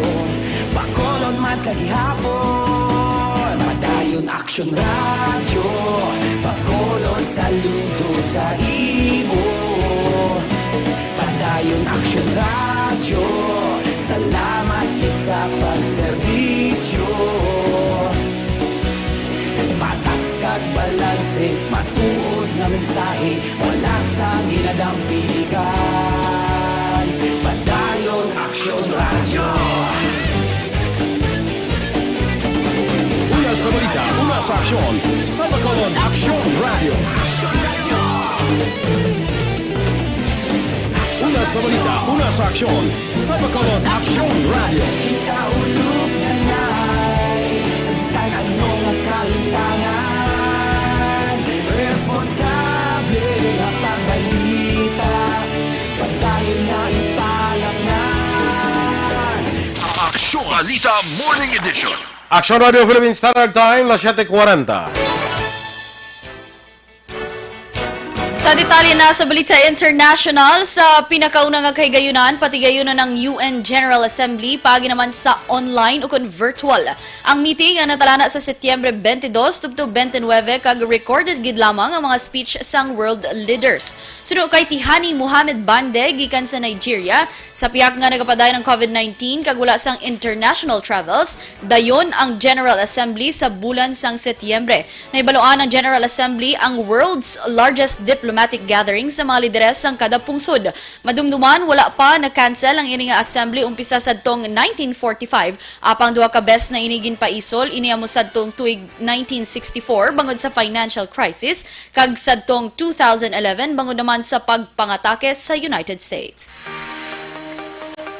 Bacolod man sa gihapon. Padayon Aksyon Radyo Bacolod, saludo sa imo. Padayon Aksyon Radyo, salamat gid sa pagserbisyo. Wala sang ginadampigan. Padayon Aksyon Radyo. Una sa balita, una sa aksyon, sa Bacolod Aksyon Radyo. Una sa balita, una sa aksyon, sa Bacolod Aksyon Radyo. Ikaulog na ngay, sa bisan ano nga kalimtangan, responsable nga pagbalita, padayon nga ipalaknan. Aksyon Balita Morning Edition. Aksyon Radio Philippine Standard Time, las siete cuarenta. Sa detalye na sa balita international, sa pinakauna nga kahigayunan, patigayunan ang U N General Assembly paagi naman sa online ukon virtual. Ang meeting ang natalana sa Setyembre twenty-dos tubtob twenty-nine, kag recorded gid lamang ang mga speech sang world leaders. Suno kay Tihani Mohammed Bande gikan sa Nigeria, sa pihak nga nagapadayon ang COVID nineteen kag wala sang international travels, dayon ang General Assembly sa bulan sang Setyembre. Nahibaluan ang General Assembly ang world's largest diplomatic gathering sa mga lideres sang kada pungsod. Madumduman, wala pa na-cancel ang ini nga assembly umpisa sadtong nineteen forty-five, apang duha ka bes na ini ginpaisol, ini amo sadtong tuig nineteen sixty-four bangod sa financial crisis, kag sadtong two thousand eleven bangod naman sa pagpangatake sa United States.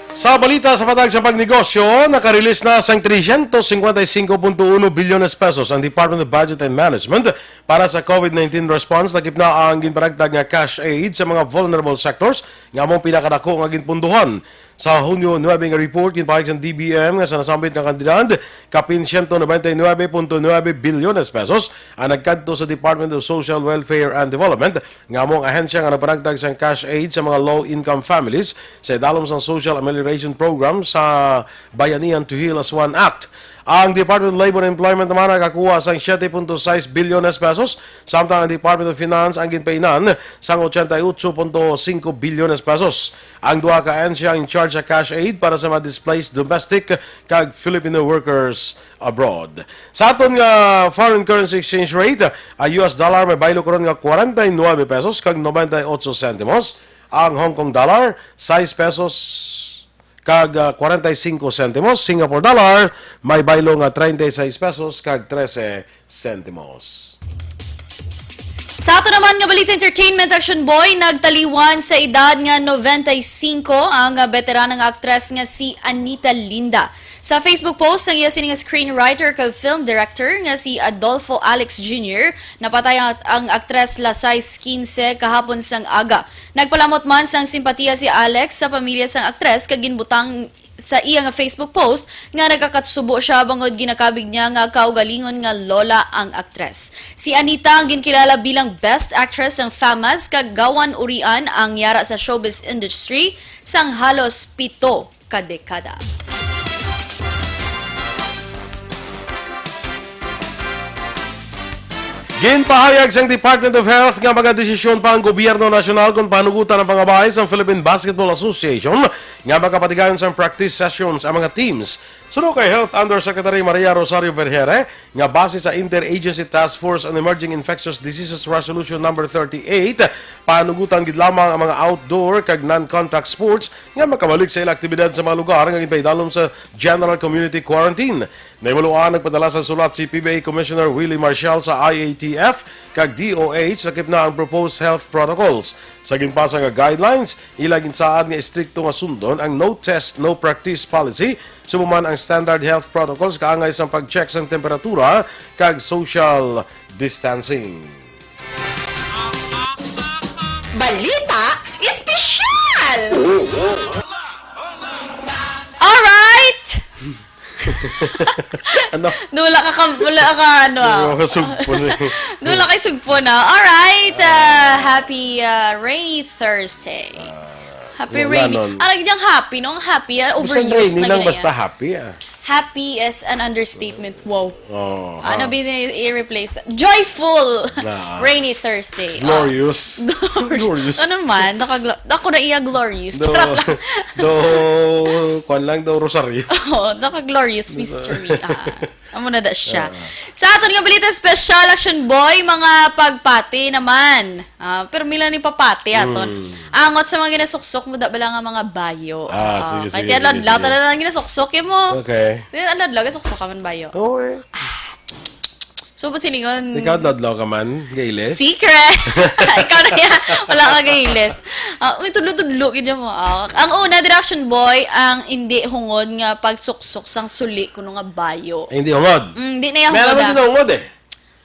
Sa balita sa patag sa pagnegosyo, nakarelease na sang trescientos cincuenta y cinco punto uno bilyones pesos ang Department of Budget and Management para sa COVID nineteen response. Lakip na ang ginpanagtag nga cash aid sa mga vulnerable sectors nga amo ang pinakadako nga ginpunduhan. Sa Hunyo nuebe nga report, ginpahayag sang D B M nga sa nasambit nga kantidad, kapin ciento noventa y nueve punto nueve bilyones pesos ang nagkadto sa Department of Social Welfare and Development, nga amo ang ahensya nga nagpanagtag sang cash aid sa mga low-income families sa idalom sang Social Amelioration Program sa Bayanihan to Heal as One Act. Ang Department of Labor and Employment naman nakakuha sang siete punto sais bilyones pesos, samtang ang Department of Finance ang ginpainan sang ochenta y ocho punto cinco bilyones pesos. Ang duha ka ahensya in charge sa cash aid para sa mga displaced domestic kag Filipino workers abroad. Sa aton nga foreign currency exchange rate, ang U S dollar may baylo karon nga kwarenta y nuebe pesos kag nobenta y ocho sentimos. Ang Hong Kong dollar, sais pesos kag, ah, kwarenta y singko sentimos. Singapore dollar, may baylo nga treinta y seis pesos kag trese sentimos. Sa ato naman nga balita entertainment, Action Boy, nagtaliwan sa edad nga noventa y cinco ang, ah, beterana nga aktres nga si Anita Linda. Sa Facebook post sang iya sini nga screenwriter kag film director nga si Adolfo Alex Junior, napatay ang, ang aktres las sais quince kahapon sang aga. Nagpalamot man sang simpatiya si Alex sa pamilya sang aktres kag ginbutang sa iya nga Facebook post nga nagakatsubo siya bangod ginakabig niya nga kaugalingon nga lola ang aktres. Si Anita ang ginkilala bilang best actress sang FAMAS kag gawan urian ang yara sa showbiz industry sang halos pito ka dekada. Ginpahayag sang Department of Health nga mga desisyon pa ang gobyerno nasyonal kon pahanugutan ang pangabay sang Philippine Basketball Association nga makapatigayon sang practice sessions ang mga teams. Suno kay Health Undersecretary Maria Rosario Vergere nga base sa Interagency Task Force on Emerging Infectious Diseases Resolution Number thirty-eight, pahanugutan gid lamang ang mga outdoor kag non-contact sports nga makabalik sa ila aktibidad sa mga lugar nga ginpaidalom sa general community quarantine. Nahibaluan, nagpadala sa sulat si P B A Commissioner Willie Marcial sa I A T F kag D O H lakip na ang proposed health protocols. Sa ginpasa nga guidelines, ila ginsaad nga estrikto nga sundon ang no test, no practice policy, subo man ang standard health protocols kaangay sang pag-check sang temperatura kag social distancing. Balita Espesyal! Alright! Ano? Dula ka, kam-, wala ka, ano, ah. Wala ka sugpo na eh. Dula kay sugpo na. Alright, ah, happy, ah, rainy Thursday. Ah, Happy wala rainy. nun. Ah, lagi diyang happy, no? Ang happy, ah, Bisan overused rainy na lang, gina basta yan. happy, ah. Happy is an understatement. Wow. Oh, Ano ah. bin i-, i-replace? Joyful! Ah. Rainy Thursday. Ah. Glorious. Glorious. Glorious. Ano man? Nakaglo-, ako na iya glorious. Do, Charot lang. do, kwan lang, do rosaryo. Oo, naka-glorious mystery. Ah. Amo na da siya. Sa aton nga balita special, Action Boy, mga pagpati naman. Ah, pero mila ni papati aton. Angot sa mga ginasuksok mo da bala nga mga bayo. Ah, sige, Kay sige, ti adlaw-adlaw sige. Talaga nga ginasuksok yun mo. Okay. Sige, adlaw-adlaw ginasuksok ka man bayo. Oo eh. So, ba't silingon? Ikaw, adlaw-adlaw ka man, gailis? Secret! Ikaw na yan. Wala ka gailis. Ah, may tudlo-tudlo, gid mo. Ah, ang una, Direction Boy, ang hindi hungod nga pagsuksok sang suli kuno nga bayo. Ay, hindi hungod. Mm, hindi na yung May alam hungod, man ah. hindi hungod eh.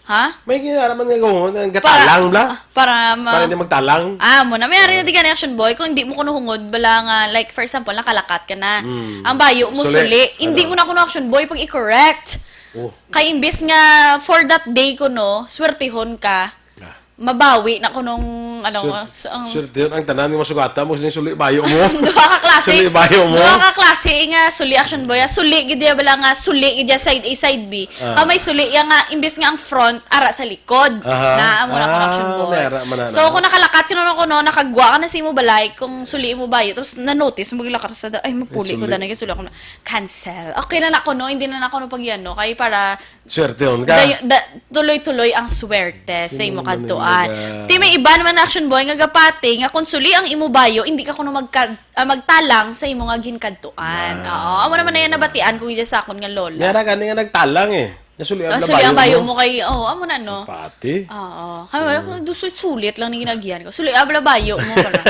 Ha? May ginaaraman nga hungod, ang gatalang bla. Ah, para ma- Para hindi magtalang. Ah, mo na. May ari na di gani, Action Boy. Kung hindi mo kuno hungod, bala nga, like, for example, nakalakat ka na. Ang bayo mo, Suli. Suli. Hindi mo na kuno, Action Boy, pag i-correct. Oh. Kay imbis nga for that day kuno, swertihon ka, Ah. mabawi na kunong, ano, Swer- s- ang Swerte yun, ang tanan nga masugata mo, suli bayo mo. Duha ka klase. Suli bayo mo. Duha ka klase nga suli, Action Boy. Ah, suli gid ya bala nga, suli gid ya side A, side B. Ah. Ka may suli ya nga, imbis nga ang front, ara sa likod. Aha. Na, amo na kuno, Ah, Action Boy. may ara man na, So, no? Kung nakalakat ka na kuno, nakagwa ka na sa imo balay, kung suli imo bayo, tapos na-notice mo, gilakat sa da, ay, mapuli ko Suli. Danay, suli ako na, cancel. Okay na na kuno, hindi na na kuno pag yan, no? Kay para Swerte yun ka. Day- da- tuloy-tuloy ang swerte sa Sino imo man ang kadtuan. naga- Ti may iban man, Action Boy, nga gapati nga kung suli ang imo bayo, hindi ka kuno magka, ah, magtalang sa imo nga ginkadtuan. Oo, amo naman na yan nabatian ko gid sa akon nga lola. May ara gani nga nagtalang eh. Nasuli Ah, ang suli ang bayo bayo mo. mo kay, oh, amo na, no? Pati. Oo. Kami wala kung sulit-sulit lang ni ginagihan ko. Suli abla bayo mo pala.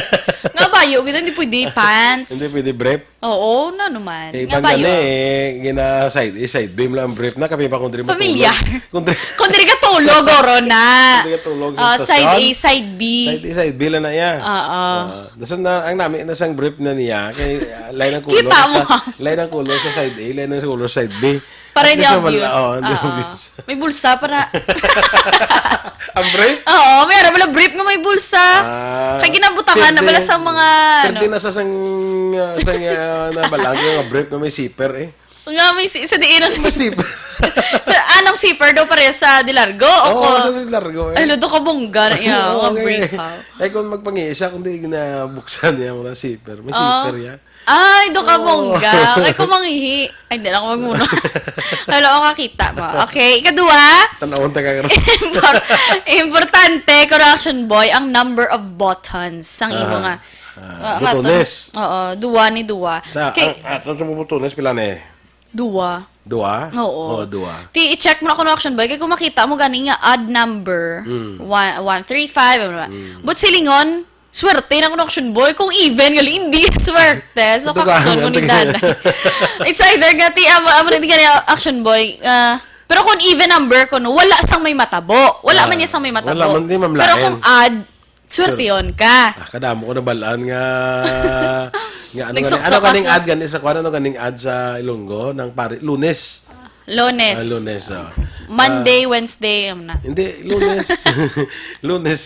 Nga bayo kita, hindi pwede pants. Hindi pwede brief. Oo, na naman. Kay Nga iban bayo. gani eh, gina side A, side B mo lang ang brief na, kami pa kung diri mo Familiar. tulog. Kung diri, Kung diri ka tulog, oro na. Kung diri ka tulog sa Ah, side stasyon. A, side B. Side A, side B lang na iya. Oo. Ah, dason na, ang nami na sang brief na niya, kay ah, lain ang color Kita mo. sa, lain ang color sa side A, lain ang color sa side B. Para At hindi least wala- obvious. Oo, hindi Oo. obvious. May bulsa para. Ang brief? Oo, may ara bala brief nga may bulsa. Ah, Kay ginabutang na pwede- bala sa mga, ano. Pwede na sa sang, uh, sang uh, nabalang yung brief nga may zipper eh. Nga may si, sa diin ang May zipper. Sa anong zipper daw pareha sa Dilargo? O Oo, ko? sa Dilargo eh. Ay, luto ka bongga na iya. Oo, Mga okay. Brief, ha? Ay, kung magpangiisa, kung di na buksan niya, mga zipper. May Ah. zipper yan. Ay, do ka Oo. bongga. Ay, kung mangihi. Ay, hindi na ako magmuna. Wala ko kakita mo. Okay, ikadua. Tanawon ta ka karon. Impor- importante, correction boy, ang number of buttons sang imo Aha. nga. Ah, Ah, nga to. butones. Oo, duwa ni duwa. Sa, Kay, ang, ato sa mga butones, pila na eh? duwa. Dua? Oo. Oo, dua. Ti, i-check mo na kuno, action boy. Kay kung makita mo gani nga odd number, Mm. one, one three five, ano ba? But silingon, swerte na kuno, action boy. Kung even, gali, hindi swerte. So, Ito ka, kakson mo ni ito ka. Dana. It's either nga, ti, amo, amo na, ti, gani, action boy. Ah, pero kung even number ko, no, wala sang may matabo. Wala Ah, man niya sang may matabo. wala man, di, ma'am, Pero lain. Kung odd, swerte yun ka. Ah, kadamo ko nabalaan nga, nga ano, gani, ano Nagsuksok kaning ka sa- ad gani sa kuan, ano kaning ad sa Ilonggo, ng pari, Lunes. Lunes. Ah, Lunes, oh. Monday, Wednesday, ano na. Hindi, Lunes. Lunes.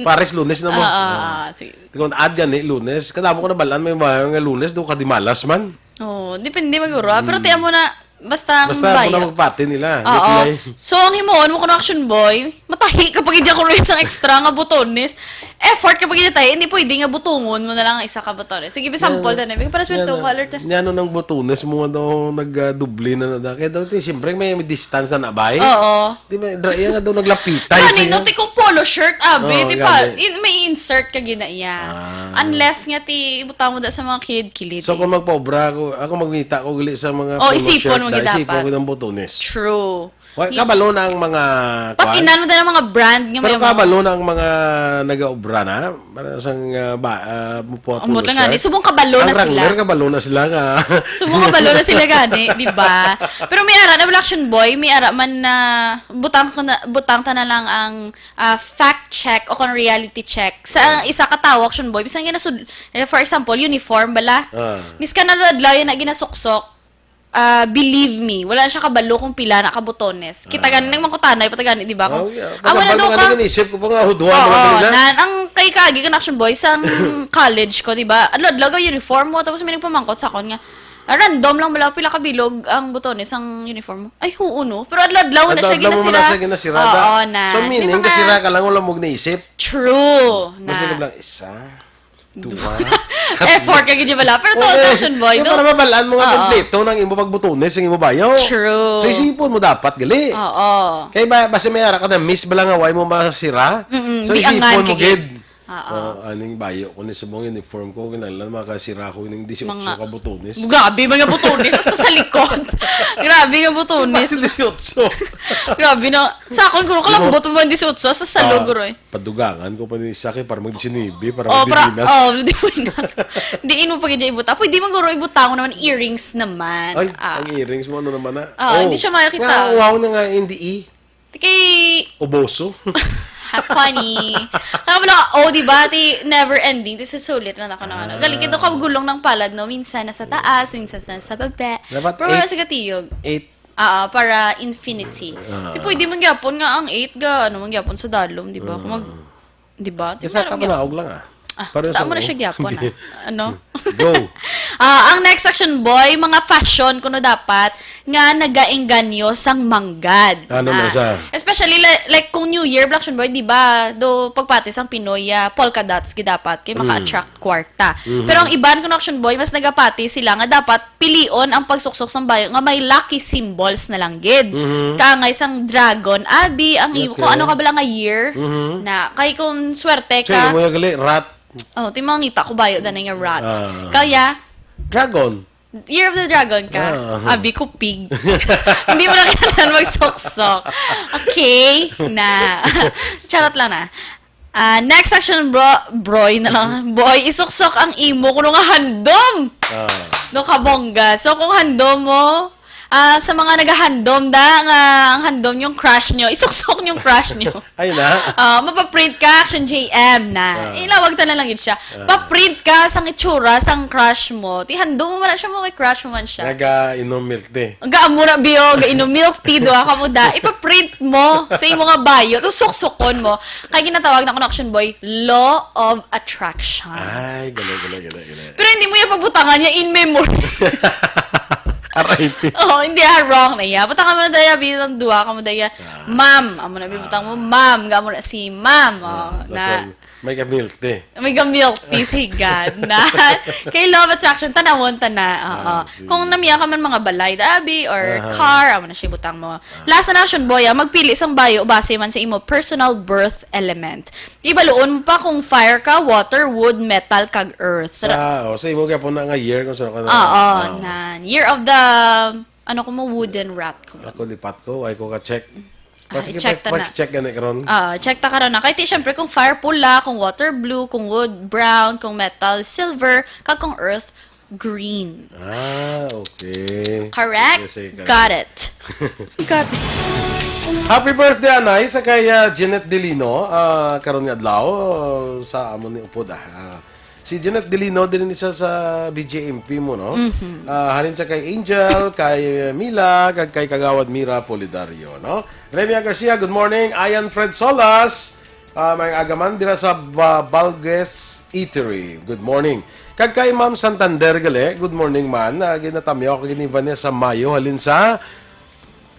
Pares Lunes na mo. Ah, ah, Ah. ah, sige. Kung ad gani, Lunes. Kadamo ko nabalaan may mga nga Lunes, do ka di malas man. Oh, depende maguro. Ah, pero tiyan mo na, basta ang Basta ako bayo. Na magpati nila. Oo. Di pilay. So, ang himuon mo kuno, action boy, matahi ka pag hindi ako isang extra nga butones. Effort ka pag hindi tahi, hindi pwede nga butungon mo na lang ang isa ka butones. Sige, sample na namin. Para sa Yan ito, na. color to. Yan ang buttones mo nga daw nag-dubli na na. Kaya daw, ti, siyempre, may, may distance na na, bay. Oo. Di ba, dra-, yan nga daw naglapitan Ano, siya. no, ti kung polo shirt, abi, Oo, di pa, gani. in, may insert ka gina iya. Ah. Unless nga ti, ibutang mo da sa mga kilid-kilid. So, kung magpaobra ako, ako magngita ko gali sa mga Oh, polo isipon shirt, mo dahil gid isipon dapat. Ko ng butones. True. Wa-, kabalo na ang mga, kuwan? Patinan mo din ang mga brand nga may Pero kabalo na ang mga nag-aobra na. Para sang, ah, ba, ah, mupuha Ambot polo lang nga, shirt. di. Subong kabalo Ang na sila. Wrangler, kabalo na sila nga. Subong kabalo na sila gani, di ba? Pero may ara na bala, action boy, may ara man na butang ko na, butang ta na lang ang ah, fact check o kung reality check. Sa isa ka tawo, action boy, bisan nga nasud-, eh, for example, uniform bala. Ah. Miskan na adlaw yan na ginasuksok, ah, believe me, wala na siya kabalo kung pila na ka butones. Kita gani nang mangkutanay, pati gani, di ba? Kung, Oh, yeah. ah, wala Pagkabalo daw na ka. nga, inisip ko pa nga, hudwa mo Oo, na rin na. Nan, ang kay kaagi ka na, action boy, sang college ko, di ba? Adlaw-adlaw ka uniform mo, tapos may nagpamangkot sa akon nga, ah, random lang bala, pila ka bilog ang butones sang uniform mo. Ay, huo, no? Pero adlaw-adlaw na siya Adlaw-adlaw mo ginasira. na siya ginasira, Oo, da. na. So, May meaning, mga- gasira ka lang, wala mo naisip. True. Mas Na. nagablang isa. Duha. Effort ka gid bala. Pero to, okay. Action boy, yung do? Para mabalaan mo nga Oo. Kompleto ng imo pagbutunis, ang imo bayo. True. So, isipon mo dapat, gali. Oo. Kaya ba, basta may ara ka na miss bala nga, why mo masira? Mm-mm, so, di isipon angan mo ka gid. Gid. Oo. Oh, aning bayo ko ni subong uniform ko, kinahanglan makasira ko ning disiotso Mga ka butunis. Grabe, mga butunis. Hasta sa likod. Grabe nga butunis. Disiotso. Grabe na. Sa akon, guro, kalambot mo ang disiotso. Hasta sa Ah. loob, guro, eh. Padugangan ko pa ni isa kay para mag-disinuybe, para Oh, pra- magdidinas. Oh, di mo inas. Diin mo pa gid siya ibuta. Pwede man guro ibuta ko naman earrings naman. Ay, Ah. Ang earrings mo, ano naman na? Ah, hindi siya makakita. Nga, wow na nga, hindi eh. Kay Uboso. Funny. Tama lang, oh, di ba? Ti never ending. Ti susulit lang ako ng ano. Ah. Galing, kaya kagulong ng palad, no? Minsan nasa taas, minsan nasa baba. Dapat Pero wala eight. Sa katiyog. Eight. Ah, para infinity. Ah. Ti pwede man gyapon nga ang eight ga, ano man gyapon sa dalom, di ba? Kung mag, Ah. di ba? Ti Isa meron ka gyapon. Manaog lang, ah. Ah, Pareho basta sa mo na siya kuko. Gyapon, ah. Ano? Go. Ah, ang next section, boy, mga fashion kuno dapat nga nagaengganyo sang manggad. Ano na Ah, sa? Especially like, like kung New Year, Black Action Boy, di ba? Do pagpati sang Pinoy, ah, polka dots gid dapat kay Mm. maka-attract kwarta. Mhm. Pero ang iban kuno Action Boy, mas nagapati sila nga dapat pilion ang pagsuksok sang bayo nga may lucky symbols na lang gid. Mhm. Kaangay sang dragon, abi, ang imo, Okay. kung ano ka bala nga year, Mhm. na, kay kung swerte Siya, ka, yung mga gali, rat. Oh, ti mangita ko bayo danay nga rat. Ah. Kaya, Dragon. Year of the Dragon ka. Ah. Abi ko pig. Hindi mo na kailangan magsuksok. Okay? Na. Charot lang na. Ah, next section, bro. Broy na lang. Boy, isuksok ang imo kuno nga handom. Ah. No, kabongga. So, kung handom mo, ah, sa mga nagahandom da, nga ang handom yung crush nyo, isuksok yung crush nyo. Ay na. Ah, mapaprint ka, Action J M na. Ah. Ilawag ta na lang yun siya. Ah. Paprint ka sang itsura, sang crush mo. Ti handom mo man na siya mo kay crush mo man siya. Naga-inom milk tea. Ang gaamo na, biyo, ga-inom milk tea, duha ka mo da. Ipaprint mo sa imo nga bayo. To suksukon mo. Kay ginatawag na kuno Action Boy, law of attraction. Ay, gala, gala, gala, gala. Pero hindi mo yung pagbutangan niya in memory. R I P. Oh, hindi, ah, wrong na iya. Butangan mo na daya, bilang duha ka mo daya. Ah. Ma'am, amo na bibutang mo, Ah. ma'am, gamo na si ma'am. Oh, Ah, na basta may ka-milk tea. May ka-milk tea, si God. Na, kay law of attraction, tanawon ta na. Oo. Ah, sige. Kung namiya ka man mga balay, dabi, or Aha. car, amo na siya butang mo. Ah. Last na na, Action Boy, ah, magpili sang bayo, base man sa imo personal birth element. Ibaluon mo pa kung fire ka, water, wood, metal, kag earth. Sa, oh, sa imo gyapon na nga year kung saan ka na. Oo, Ah. nan. Year of the, ano ko mo, wooden rat ko. Ako lipat ko, ay ko ka-check. Ah, Paki-, i-check ta na. Paki-check gani karon. Ah, check ta karon na. Kay ti, syempre, kung fire, pula, kung water, blue, kung wood, brown, kung metal, silver, kag kung earth, green. Ah, okay. Correct? Sige, sige, correct. Got it. Got it. Happy birthday, anay, sa kay, ah, Jeanette Delino, ah, karon nga adlaw, sa amo ni upod, ah. Ah, si Jeanette Delino, diri ni siya sa B J M P mo, no? Mhm. Ah, halin sa kay Angel, kay Mila, kag kay Kagawad Mira Polidario, no? Remia Garcia, good morning. Ian Fred Solas, ah, may agaman dira sa Ba-, Balgues Eatery. Good morning. Kag kay Ma'am Santander gali, good morning man. Ah, ginatamyaw kag ni Vanessa Mayo, halin sa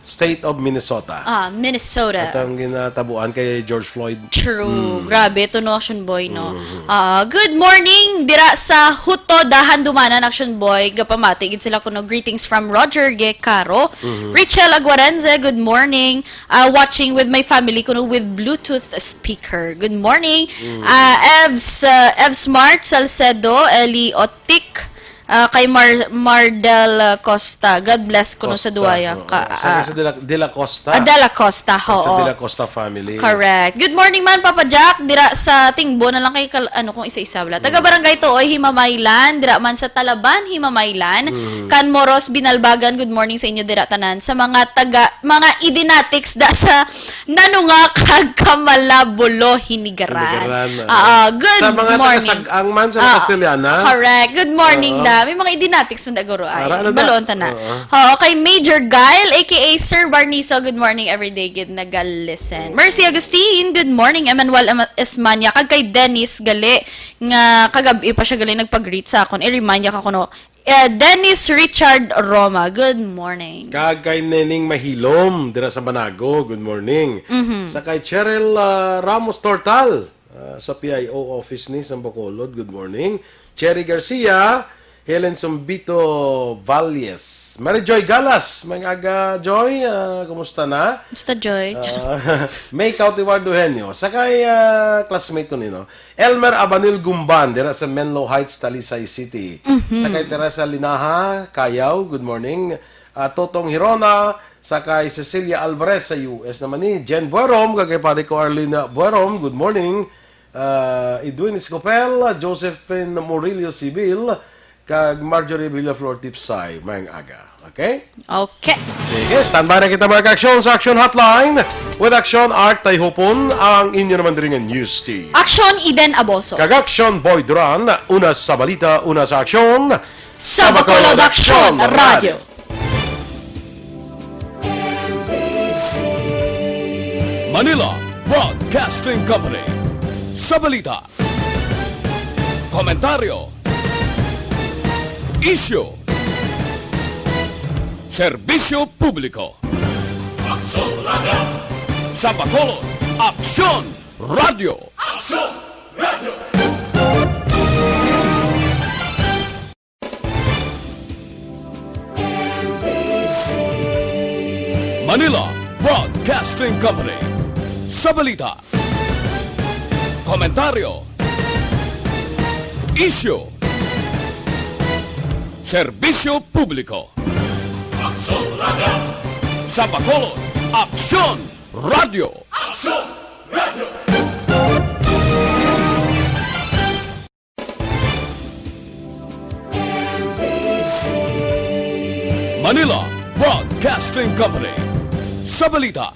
State of Minnesota. Ah, Minnesota. At ang ginatabuan kay George Floyd. True. Mm. Grabe, to no, Action Boy, no? Mhm. Ah, good morning, dira sa Hutod, Dahan, Dumanan, Action Boy. Gapamati gid sila kuno. Greetings from Roger G. Caro. Mhm. Richel Aguarenze, good morning. Ah, watching with my family kuno with Bluetooth speaker. Good morning. Mm. Ah, Evs, ah, Ev Smart, Salcedo, Eli Otik, ah, kay Mar-, Mardel, ah, Costa. God bless kuno sa Costa, duwaya. Oo. Ka, Sa, ah, sa De La, De La Costa. Ah, De La Costa, Sa oo. De La Costa family. Correct. Good morning man, Papa Jack. Dira sa Tingbo na lang kay kal-, ano, kung isa-isa wala. Taga Mm. Barangay Tuoy, Himamaylan. Dira man sa Talaban, Himamaylan. Mm. Kan Moros, Binalbagan. Good morning sa inyo dira tanan. Sa mga taga, mga idinatics da sa Nanunga kag Kamalabulo, Hinigaran. Hinigaran, ah. Ah, ah, good Sa mga morning. Taga-Sag-ang man, sa Ah, Castellana. Correct. Good morning Oo. da. May mga idinatics man da, guro, ay. Ara na da. Baloon ta na. Oo. Oo, kay Major Guile, A K A Sir Barniso, good morning, everyday gid naga-listen. Mercy Agustin, good morning. Emmanuel Em-, Esmania, kag kay Dennis gali, nga kagab-i pa siya gali nagpag-greet sa akon. I-remind niya ka kuno, eh, Dennis Richard Roma, good morning. Kag kay Neneng Mahilom, dira sa Banago, good morning. Mhm. Sa kay Cheryl, ah, Ramos Tortal, Ah, sa P I O office ni sa Bacolod. Good morning. Cherry Garcia, Helen Sumbito Valles, Mary Joy Galas. Maayong aga, Joy. Ah, kumusta na? Basta, Joy. Ah, May Cautivar Eugenio. Sa kay ah, classmate ko nino. Elmer Abanil Gumban, dira sa Menlo Heights, Talisay City. Sa kay Teresa Linaha Kayaw, good morning. Ah, Totong Hirona, sa kay Cecilia Alvarez sa U S naman ni Jen Buerom, kag kay Padi ko Arlene Buerom, good morning. Ah, Edwin Escopel, Josephine Murillo Civil, kag Marjorie Villaflor Tipsay, maayong aga. Okay? Okay. Sige, standby na kita, mga ka-aksyon, sa Action Hotline with Action Art Tayhopon, ang inyo naman diri nga news team. Action Eden Aboso. Kag Action Boy Duran, una sa balita, una sa aksyon. Sa Bacolod Action Radio. Manila Broadcasting Company. Sa balita, komentaryo, isyu, serbisyo publiko. Aksyon Radio. Sa Bacolod, Aksyon Radio. Aksyon Radio. Manila Broadcasting Company. Sa balita, komentaryo, isyu, serbisyo publiko. Aksyon Radio. Sa Bacolod, Aksyon Radio. Aksyon Radio. Manila Broadcasting Company. Sa balita,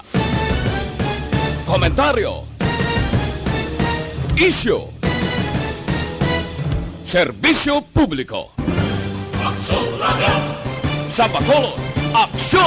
komentaryo, isyu, serbisyo publiko. Aksyon Radio. Sa Bacolod, Aksyon